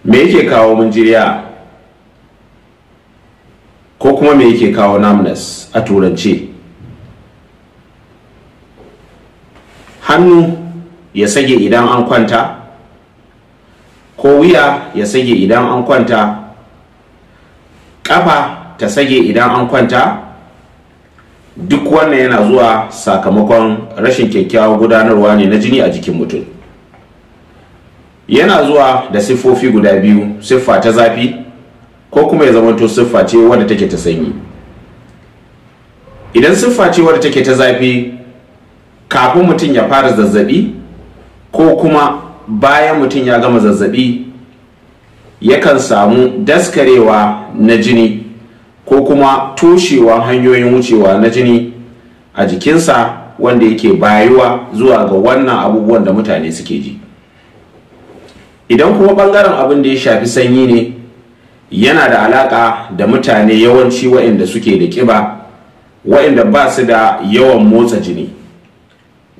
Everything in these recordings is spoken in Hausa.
Me yake kawo munjiriya, ko kuma me yake kawo numbness a turance? Hannu ya sage idan an kwanta, ko wuya ya sage idan an kwanta, ƙafa ta sage idan an kwanta, duk wannan yana zuwa sakamakon rashin kyakkyawan gudanarwa ne na jini a jikin mutum. Yana zuwa da siffofi guda biyu, siffa ta zafi ko kuma ya zamanto siffa ce wadda take ta sanyi. Idan siffa ce wadda take ta zafi, kafin mutum ya fara zazzabi ko kuma bayan mutum ya gama zazzabi, yakan samu daskarewa na jini ko kuma toshewa hanyoyin wucewa na jini a jikinsa, wanda yake bayuwa zuwa ga wannan abubuwan da mutane suke ji. Idan kuma bangaren abin da ya shafi sanyi ne, yana da alaka da mutane yawanci waɗanda suke da ƙiba, waɗanda ba su da yawan motsa jini.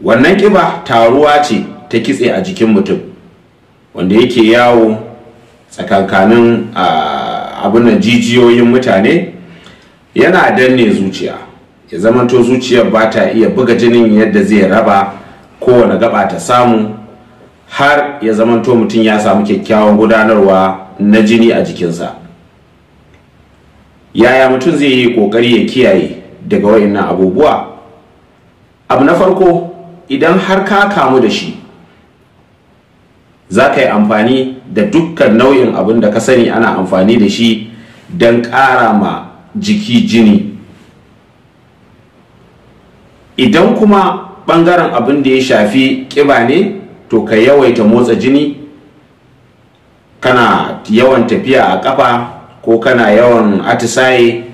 Wannan ƙiba taruwa ce ta kitse a jikin mutum, wanda yake yawo tsakankanin abin nan jijiyoyin mutane, yana danne zuciya, ya zamanto zuciyar ba ta iya buga jinin yadda zai raba kowane gaba ta samu, har ya zamanto mutum ya samu kyakkyawan gudanarwa na jini a jikinsa. Yaya mutum zai yi kokari ya kiyaye daga wayannan abubuwa? Abu na farko, idan har ka kamu da shi, za ka yi amfani da dukkan nau'in abin da ka sani ana amfani da shi don ƙara ma jiki jini. Idan kuma ɓangaren abin da ya shafi ƙiba ne, to ka yawaita motsa jini, kana yawan tafiya a ƙafa, ko kana yawan atisaye,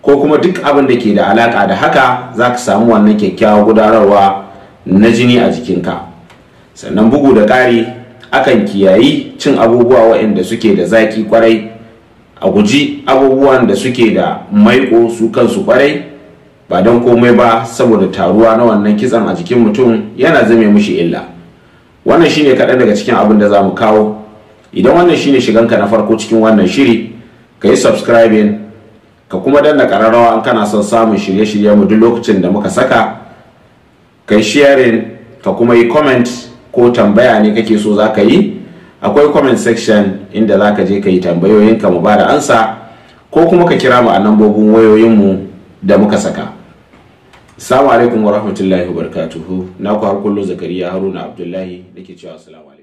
ko kuma duk abin da ke da alaƙa da haka, za ka samu wannan kyakkyawar gudanarwa na jini a jikinka. Sannan bugu da ƙari, akan kiyayi cin abubuwa waɗanda suke da zaƙi kwarai, a guji abubuwan da suke da maiƙo su kansu kwarai, ba don komai ba saboda taruwa na wannan kitsen a jikin mutum yana zame mushi illa. Wannan shine kaɗan daga cikin abin da za mu kawo. Idan wannan shine shiganka na farko cikin wannan shiri, ka yi subscribing, ka kuma danna ƙararrawa in kana son samun shirye-shiryenmu duk lokacin da muka saka, ka yi sharing, ka kuma yi comment, ko tambaya ne kake so za ka yi, akwai comment section inda za ka je ka yi tambayoyinka mu ba da ansa, ko kuma ka kira mu a lambobin wayoyinmu da muka saka. Assalamu alaikum wa rahmatullahi wa barakatuhu. Na ku har kullum Zakariya Haruna Abdullahi nake cewa assalamu alaikum.